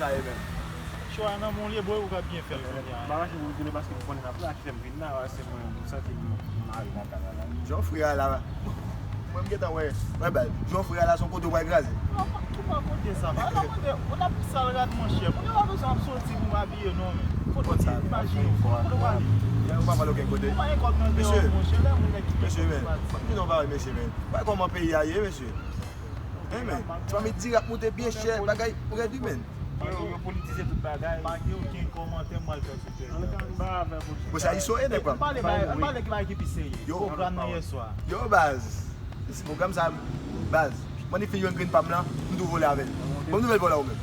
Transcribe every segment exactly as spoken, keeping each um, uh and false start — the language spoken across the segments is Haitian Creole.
Amen. Cho a nan men w li ye, bro, ou ka byen fè l kounye a. M pa mache pou m tounen paske m konnen n ap la ki fè m vin la, se mwen, m santi m mal nan kay la. Jan frè a la, mwen m gentan wè, wè baz, jan frè a la se yon kote w pral kraze. Non, pa, ou pa konte sa, pa, pa konte, ou n ap sal rad monchè, moun yo pa bezwen ap soti pou m abiye non, men. Kote w imajine w, kote w prale. Ou pa pral okenn kote. Ou pa gen kòb nan deyò, monchè, lè moun nèg ki gen kòb pati. Mesye, men, kòman peyi a ye, mesye? Hey, men, ti fanmi diri ap moute byen chè, bagay rèd wi, men. Yo, yo politize tout bagay. Pa gen okenn kòmantè m pral fè sou tèt la. Bon, sa iso e nèg pa. Ann pale bagay, ann pale bagay ki pi serye. Yo. Pwogram nan yè swa. Yo, baz. Si pwogram sa, baz. Mwen ni fin jwenn grenn pa m lan, m tou vole avè l. Bon nouvèl vòlè ou menm.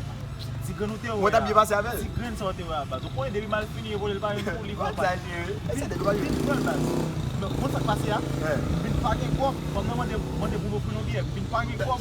Ti grenn ou te wè a. Mwen t ap byen pase avè l. Ti grenn sa ou te wè a, baz. Ou konnen depi mal fini, yo vole l pa menm pou li konprann. Sa jere. Vin vòl, baz. Men, ou konn sa k pase a? M vin pa gen kòb, fanm nan mande, mande pou m ofri yon byè. M vin pa gen kòb.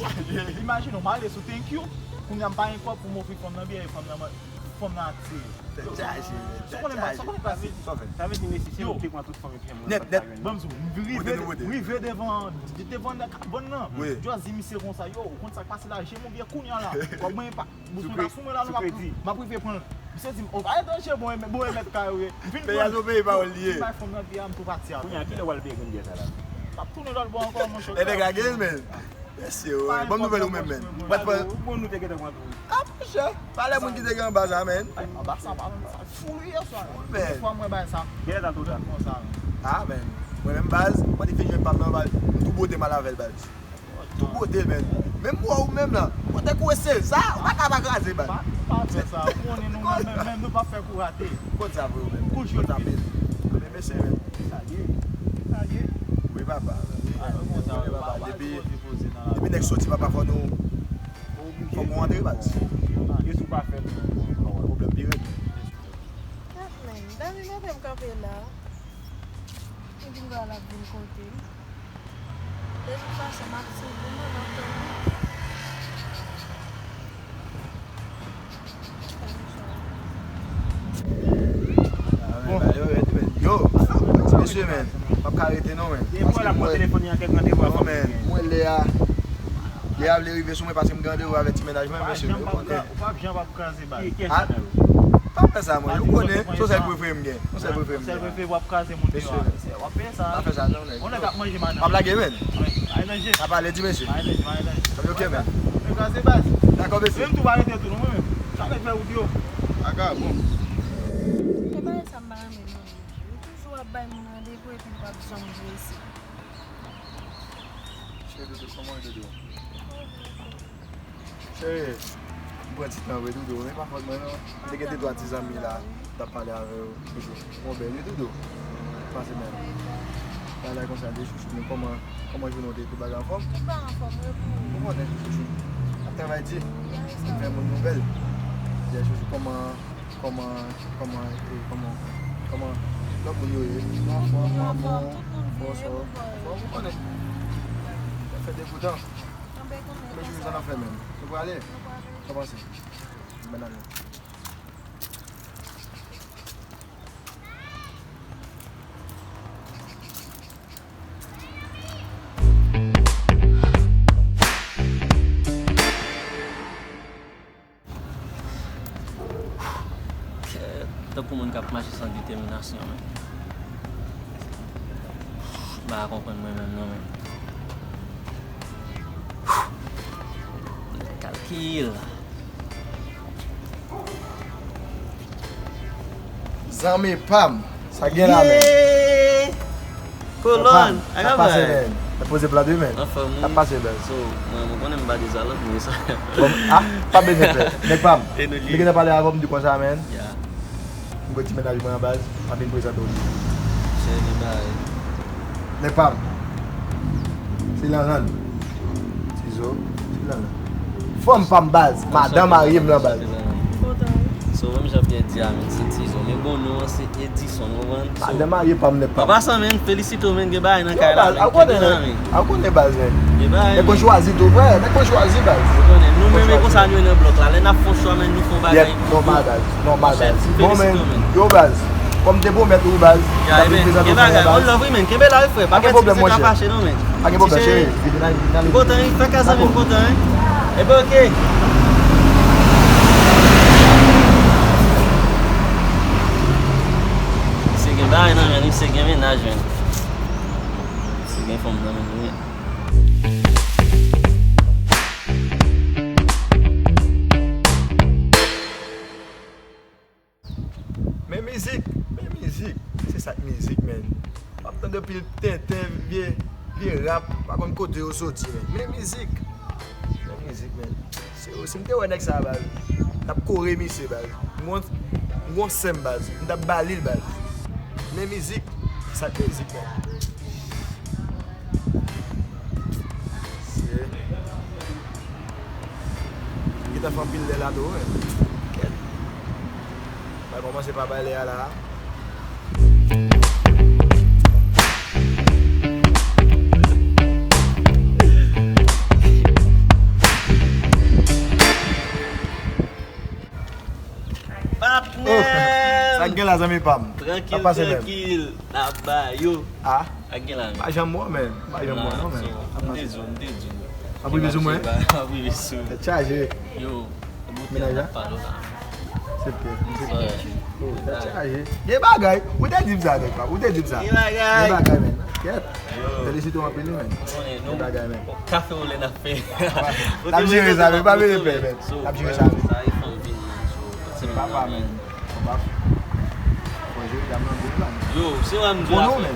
Imajine w, m ale sou Thank You. Kounye a m pa gen kòb pou m ofri fanm nan byè, e fanm nan, fanm nan atire. Tèt chaje, tèt chaje. Sa w konnen, sa w konnen pase. Sa w fè? Sa vle di, mesye, se nou ki pran tout fanm epi mwen pa ta jwenn. Nèt, nèt. Ban m di w, m rive, m rive devan, devan kabann nan. Wi. Just di misye konsa, yo, ou konn sa k pase la, je m ouvè kounye a la. W ap mwen pa, bous mwen pa sou mwen la, non, m ap, m ap rive pran l. Misye di m, o, pa etranje, bon, bon, e mèt kay ou ye. M fin pran l. Peyi a se yon peyi pawòl li ye. M bay fanm nan byè a, m tou pati a. Kounye a, kilè w al peye grenn byè sa la? M ap tounen lòt bò ankò, monchè. E nèg la gen l, men. Mesye, wi. Bon nouvèl ou menm, men. Ou pa t pran. Bon, nou te gentan pran tou. Ah, monchè. Pale moun ki te gen anba sa, men. Anba sa, pa menm sa. Fou li yè swa. Men. Fwa mwen bay sa. Kilè ta tou ta? Konsa. Ah, men. Mwen menm baz, mwen te fin jwenn pa m nan baz. M tou bwote m al avè l baz. Tou bwote l, men. Menm wè ou menm lan. Kote kou e se sa, ou pa ka pa kraze baz. Pa, pa fè sa. Ou konnen nou menm, menm, menm nou pa fè kou rate. Konn sa vre ou menm. Kou jwe pil. Men mesye, men. Sa ye. Sa ye. Wi, papa. Depi, depi nèg soti, papa, fò nou, fò nou antre, baz. Gen sou pa fè pwoblèm pi rèd. Ah, men, Dani mete m kanpe la. Epi l la l ap vin kote m. De tout fason, m ap swiv li, mwen, m ap tann li. Yo, ti mesye, men, m ap ka rete non, men. Depi w la, mwen telefone an kèk randevou a. Non, men, mwen lè a, lè a vle rive sou mwen, paske m gen randevou avèk ti mennaj mwen, mesye, yo konnen. Ou p ap janm ap kraze baz. Ah, pa fè sa, mwen, yo konnen, se yon sèl prefere m gen. Yon sèl prefere m gen. Sèl prefere w ap kraze moun deyò a. W ap fè sa. Pa fè sa non, nèg. Yon nèg ap manje madanm. W ap lage, men. Wi, al nan je. N ap pale di mesye. Al nan je, al nan je. Sa oke, men. Men kraze baz. Dakò, mesye. Menm tou pa rete tou non, mwen menm. Sa nèg fè wout yo. Aga, bon. E bagay sa m pa renmen non, Dodou. Ou toujou ap bay moun randevou epi ou p ap janm vre isit. Cheri Dodou, kòman w ye, Dodou? Cheri, m pran ti tan vre, Dodou, men pa fòt mwen non. M te gen de twa ti zanmi la, m t ap pale avè yo. Chouchou, mwen bèl wi, Dodou. Pase bèl. Bagay konsa de chouchou, men kòman, kòman jounen w te ye, tout bagay anfòm? Tout bagay anfòm, wi, pou ou. Ou konnen, chouchou. Ap travay di. Vin fè moun nouvèl. Byen, chouchou, kòman, kòman, kòman, e, kòman, kòman lòt moun yo ye? Anfòm, anfòm, tout moun byen, e pou ou. Anfòm, ou konnen. Fè degoutan. Anben, konnen. Men chouchou, sa n ap fè menm? Nou prale? Nou prale. Kòmanse. Bòn ane. Kèt, tankou moun k ap mache san detèminasyon, men. M pa konprann mwen menm non, men. Kalkil. Zanmi pa m, sa gen la, men? Yee! Kolòn, sa pase, men. N ap poze plat wi, men. Anfòm wi. Sa pase, bèl. So, mwen, mwen konnen m pa deza lòt, men sa. Bon, ah, pa bezwen pè. Nèg pa m. E nou li. M te gentan pale avè w, m di konsa, men. Ya. M gen ti mennaj mwen an baz, m ap vin prezante w li. Cheri, men bagay. Nèg pa m. Se Lanlann. Tizo, se Lanlann. Fanm pa m baz, madan marye m lan baz. So, menm jan Pierre di a, men se Tizo. Men bon non an se Edison, ou konprann? So, madan marye pa m nèg pa m. An pasan, men, felisite w, men, gen bagay nan kay la, men. Kenbe la, men. A konnen baz, men. Gen bagay, men. Nèg konn chwazi tou, frè, nèg konn chwazi baz. Ou konnen, nou menm, e konsa nou ye nan blòk la. Lè n ap fè yon chwa, men, nou fè yon bagay. Yèt, nòmal baz, nòmal baz. Bon, men, yo baz. Kòm m te pwomèt ou, baz, m t ap vin prezante w fanmi an, baz. One love wi, men. Kenbe la wi, frè. Pa gen pwoblèm, monchè. Pa gen pwoblèm, cheri. Vin, vin, vin. M kontan wi. Fè ka zanmi m kontan wi. Dakò. Ebyen, oke. Men misye gen mennaj, men. Misye gen fanm nan, men. Men mizik, men mizik. Se sa k mizik, men. W ap tande anpil tenten, vye, vye rap, pa konn kote yo soti, men. Men mizik. Men mizik, men. Se, si m te wè nèg sa, baz, m t ap kore misye, baz. M gon, m gon sèm, baz. M t ap ba li l, baz. Men mizik, sa k mizik, men. Se. Gentan fè anpil lè la tou, men. Kèt. Pral kòmanse pa bay lè a la. Patnè! Oh, sa k gen la, zanmi pa m? Sa ap pase menm? Trankil, trankil, n ap ba yo. Ah. Sa k gen la, men? Pa janm wè, men. Pa janm wè, non, men. M te di w, m te di w. Ap rive sou mwen? Ap rive sou. Tèt chaje. Yo. Mennaj la? Se pè, se pè. Oh, tèt chaje. Gen bagay. Ou te di m sa, nèg pa. Ou te di m sa. Gen bagay. Gen bagay, men. Kèt. Yo. Felisite w anpil, wi, men. Gen bagay, men. Kafe ou lè n ap fè. N ap jere sa, men. Pa vle pè, men. N ap jere sa, men. Papa, men. Konpa. Fò jere dam nan bout la, men. Yo, se wè m di w la, frè.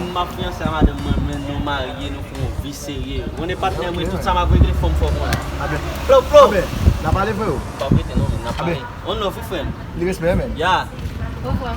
M ap fiyanse a madanm mwen, men nou marye, nou fè yon vi serye. Ou konnen patnè mwen, tout sa m ap regle, fò m fè w konnen. Flo, Flo! N a pale, freo. Pa rete non, men n a pale. On love, wi, frè m. Li respè, men. Ya. Ovwa.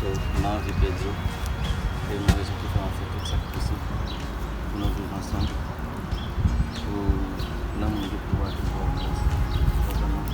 So, m pa anvi pèdi w. E m nan rezon ki fè m ap fè tout sa k posib pou nou viv ansanm. Pou lanmou m gen pou ou a toujou ap grandi. Ou konprann mwen?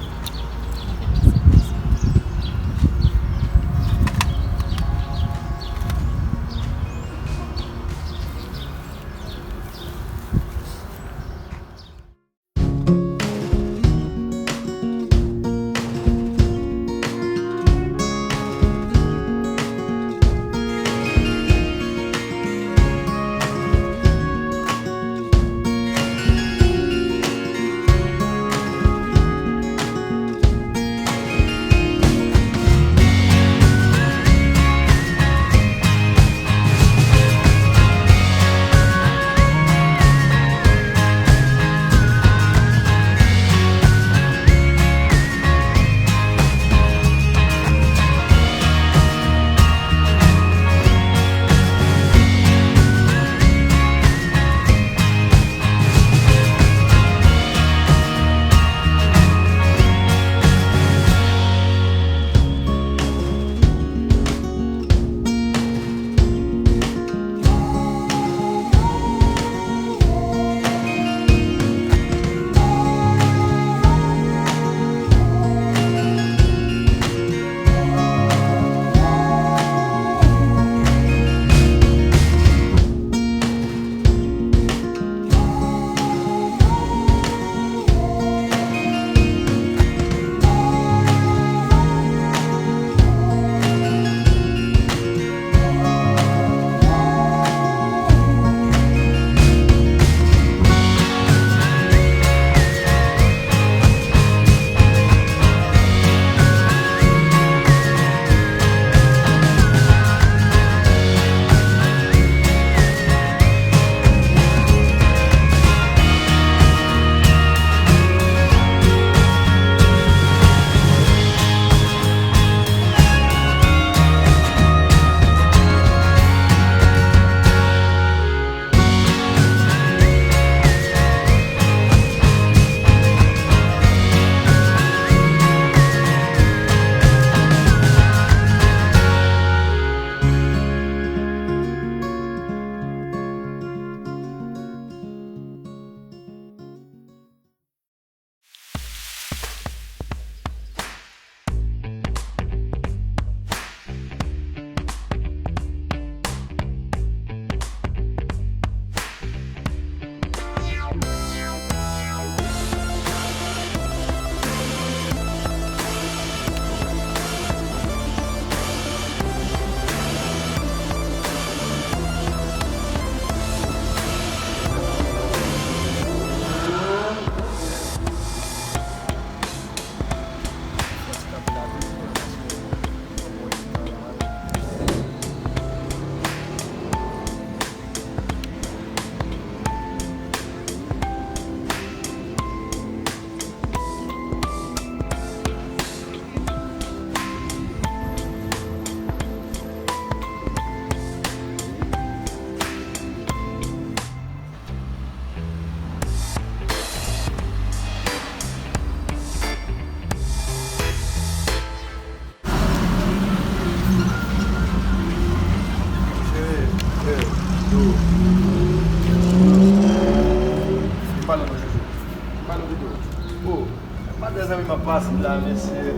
Fasil la, mesye.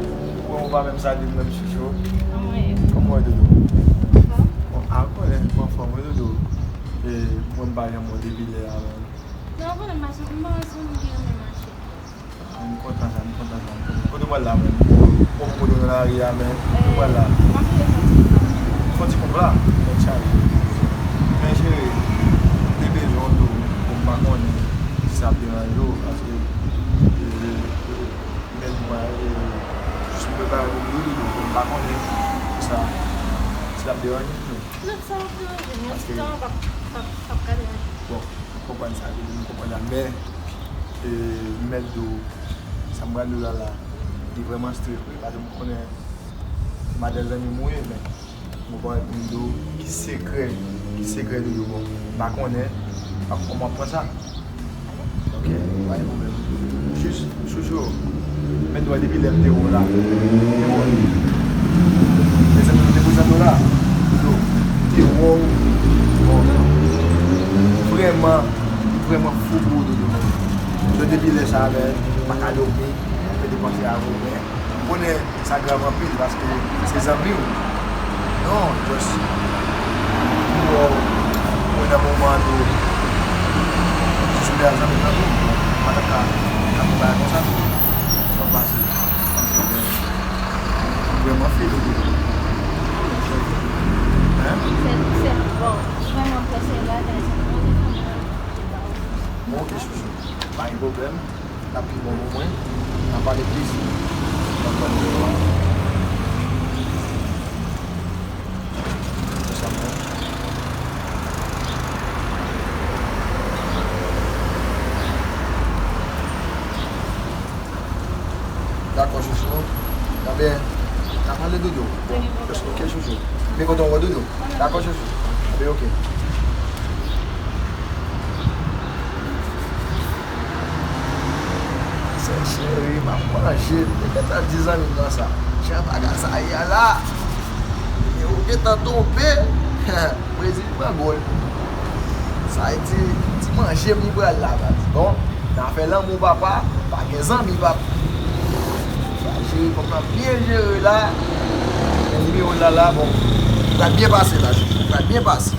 Ou wè, ou pa menm salye m, menm chouchou. Kòman w ye, Doudou? Bon, a konnen, m anfòm, wi, Doudou. E, mwen, m pa janm wè w depi lè a, menm. Non, ou konnen, m pa janm, m pa janm gen yon menm mache. Ah, m kontan sa, m kontan sa, m kontan. Kote w pral la, menm? Bon, bon, kote w nan lari a, menm? Kote w pral la? M ap vin soti konsa. Soti konsa? Tèt chaje. Men, cheri, m te bezwen w tou, m pa konnen si sa ap deranje w, paske, e, e, Mèt mwen, e, jis m prepare pou m dodo, m pa konnen sa, si l ap deranje m tou. Non, sa p ap deranje m. Yon ti tan p ap, p ap, p ap ka deranje m. Bon, m konprann sa, m konprann sa. Men, e, m mèt di w, sa m pral di w la la, li vrèman strik, wi, paske m konnen madan zanmi m ou ye, men Bon, bon, m di w, ki sekrè, ki sekrè Doudou, bon, m pa konnen, m pa konn kòman pran sa. Ok, pa gen pwoblèm. Jis, chouchou, mèt dwa depi lè m te wè w la. Te wè w. Mezanmi, m te prezante w la. Doudou, m te wè w. Bon, vrèman, vrèman fou pou ou, Doudou. Donk, depi lè sa a, men, m pa ka dòmi, m ap pede panse avè w, men, m konnen Sa grav anpil paske se zanmi w. Non, just pou w, pou w nan moman an tou. Si sou de a zanmi w nan tou, bon, pa ta ka, ka fè bagay konsa tou. Sa pase. Pase byen. Vrèman fil ou tou. Hein? Se, se, bon, vrèman fè se bagay sa. Mwen te fè mal. Bon, ok, chouchou. Pa gen pwoblèm. L ap pi bon pou mwen. N a pale plis. N a pale plis. Dakò, chouchou. Ebyen, n a pale, Doudou. Bon, ok, chouchou. Men kontan wè Doudou. Dakò, chouchou. Ebyen, ok. Sè cheri, m ap manje. Te gentan di zanmi m nan sa. Jan bagay sa ye a la. E ou gentan tonbe. Brezil pran gòl. Sa vle di, ti manje m li pral la, baz. Bon, nan afè lanmou, papa, pa gen zanmi, papa. Sa jere kòb la byen jere la. Gen nimewo l la, la, bon. Sa byen pase la, sa byen pase.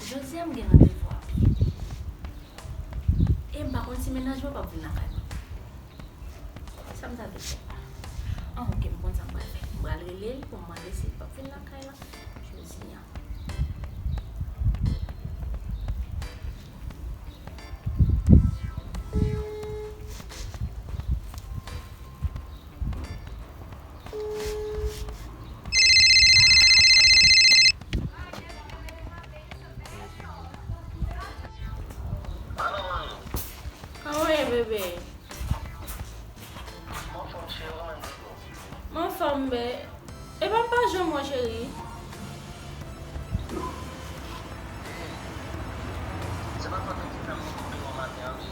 Jodi a m gen randevou a pye. E m pa konn si mennaj mwen p ap vin lakay mwen. Sa m ta dwe fè? Ah, ok, m konn sa m pral fè. M pral rele l pou m mande si l p ap vin lakay la jodi a. Kòman w ye, bebe? M anfòm, cheri, ou menm, Doudou? M anfòm, bebe. Epa m pa jwenn w, cheri. Se pa fòt ou ki fè m vin kote w maten an, wi.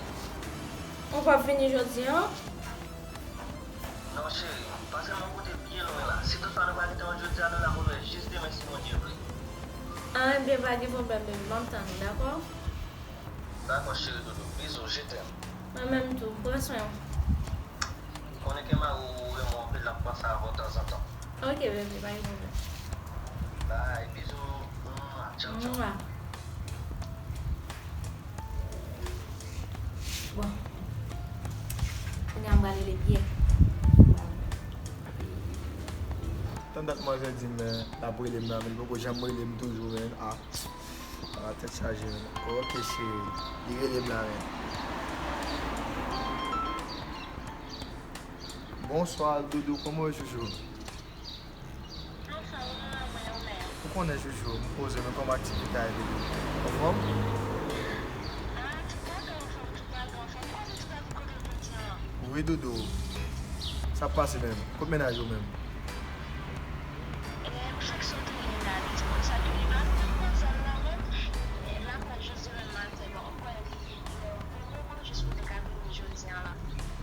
Ou p ap vini jodi a? Non, cheri, paske m yon kote byen lwen la. Si toutfwa nou pa gentan wè jodi a, nou la pou n wè jis demen, si Bondye vle. Ah, ebyen, pa gen pwoblèm, bebe. M ap tann ou, dakò? Dakò, cheri doudou. Bizou, je t'aime. Mwen menm tou. Pran swen w. Konnen ke mari w renmen w anpil, l ap panse avè w tanzantan. Ok, bebe, pa gen pwoblèm. Bye, bizou. Mwa, tchaw, tchaw. Mwa. Bon. Kounye a m pral rele Pyè. Tann dat manzè di m, eh, l ap rele m nan, men l poko janm rele m toujou, men. Ah. Ah, tèt chaje, men. Ok, cheri. Li rele m la, men. Bonswa, doudou. Kòman w ye, chouchou? Ou konnen, chouchou, m poze, men kòman aktivite a ye, doudou? Anfòm? Wi, doudou. Sa ap pase menm? Kot mennaj ou menm? Ebyen, sa k sot ou ye la, li di konsa ke li pa t nan zòn nan menm.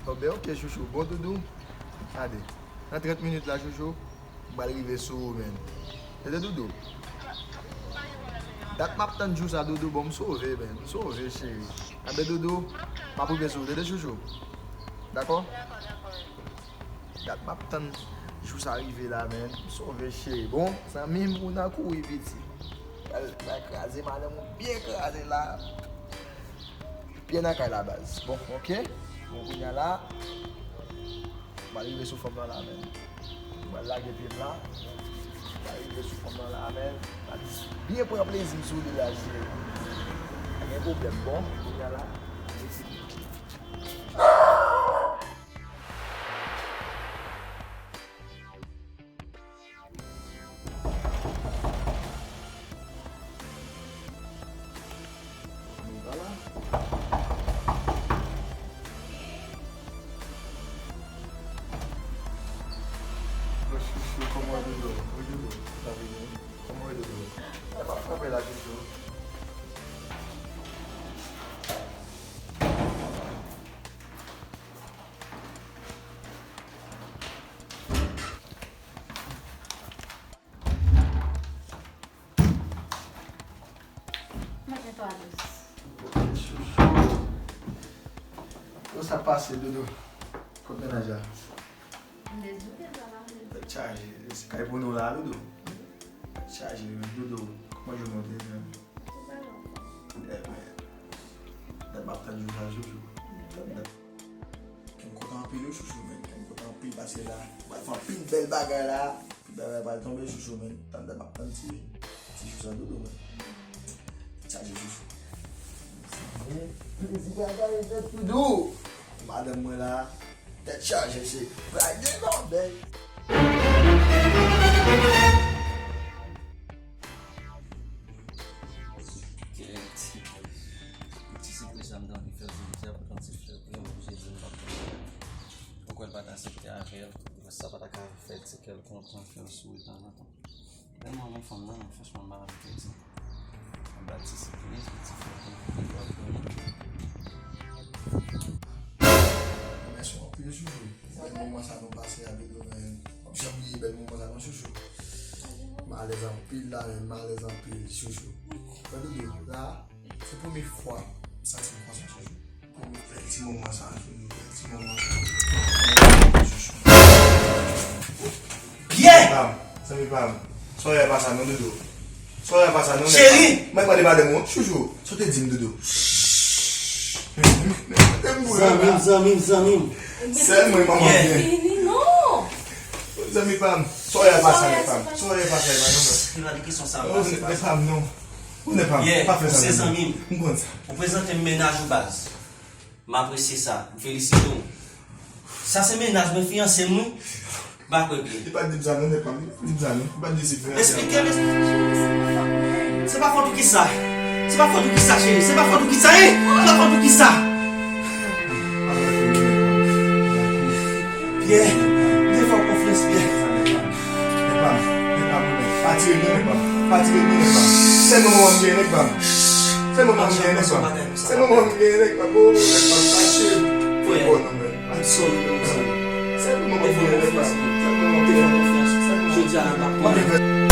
Bon, ben, ok, chouchou. Bon, Doudou. Gade. Nan trant minit la, chouchou, m pral rive sou ou, menn. Tande, Doudou? Dat m ap tann jou sa, Doudou. Bon, m sove, menn. M sove, cheri. Anben, Doudou, m ap rive sou ou. Tande, chouchou? Dakò? Dat m ap tann jou sa rive la, menn. M sove, cheri. Bon, zanmi m, ou nan kouri, piti. Pral, pral kraze madanm ou byen kraze la. Byen nan kay la, baz. Bon, ok. Bon, kounye a la, m pral rive sou fanm nan la, menn. M pral lage pye m la. M pral rive sou fanm nan la, menn. M pral byen pran plezi m sou li la, cheri. Pa gen pwoblèm, bon, kounye a la. Kòman w ye, Doudou? Wi, Doudou. Sa vini. Kòman w ye, Doudou? E pa frape la, Doudou. Mwen gen twa dous. Chouchou. Yo, sa pase, Doudou? Kot mennaj la? M dezouke sa la, m dezouke. Tèt chaje. Se kay pou nou la, Doudou. Tèt chaje, men Doudou. Kòman jounen w te ye menm? Tout bagay anfòm. Ebyen, dat m ap tann jou sa, Joujou. M kontan anpil wi, chouchou, men. M kontan anpil paske la, w ap fè anpil bèl bagay la. Anpil bagay pral tonbe, chouchou, men. Tann dat m ap tann ti, ti jou sa, Doudou, men. Tèt chaje, chouchou. Plezi bagay nèt, Doudou. Madanm mwen la, tèt chaje, se bagay de lòbèy. Kèt. Ti sipriz sa m t anvi fè jodi a, poutan ti frè m oblije di m p ap fè l. Ou kwè l pa t aksepte avè l? Sa pa ta ka fè ti kè l pran konfyans ou tanzantan. Lè m wè yon fanm nan, franchman, m pa anvi pèdi. M ba l ti sipriz, ti frè m, pou l ap konnen. Mèsi anpil, chouchou. Bèl moman sa nou pase avèk ou, men. M p ap janm bliye bèl moman sa, non, chouchou. M alèz anpil la, men m alèz anpil, chouchou. Mwen, Doudou, la, se premye fwa m santi m konsa, chouchou. Bèl ti moman sa, bèl ti moman sa. Pyè! Pa m, zanmi pa m. Sa w ye pa sa non, Doudou. Sa w ye pa sa non, cheri! Mwen pale madanm ou, chouchou. Sa w te di m, Doudou? Zanmi m, zanmi m, zanmi m. Sèl mwen, manman byen. Fini, non! Zanmi pa m. Sa w ye pa sa, nèg pa m. Sa w ye pa sa, nèg pa m, non. Li pa de kesyon sa, oh, nèg pa m, non. Ou nèg pa m, pa fè sa, zanmi m. M konn sa. Ou prezante m mennaj ou, baz. M apresye sa. M felisite w. Sa se mennaj mwen, fiyanse m, wi. M pa kwè byen. Li pa t di m sa non, nèg pa m. Li pa t di m sa non. Li pa t di se fiyanse. Eksplike m. Se pa fòt ou ki sa. Se pa fòt ou ki sa, cheri. Se pa fòt ou ki sa, hein? Se pa fòt ou ki sa. Pyè, m te fè w konfyans, Pyè. Nèg pa m, nèg pa m, nèg pa m. Pa tire non, nèg pa m. Pa tire non, nèg pa m. Sèl manman m gen, nèg pa m. Sèl manman m gen, nèg pa m. Sèl manman m gen, nèg pa m. Oh, nèg pa m, pa tire. Frè, I'm sorry, I'm sorry. Sèl manman m gen, nèg pa m. Sèl manman m gen. Jodi a la, m ap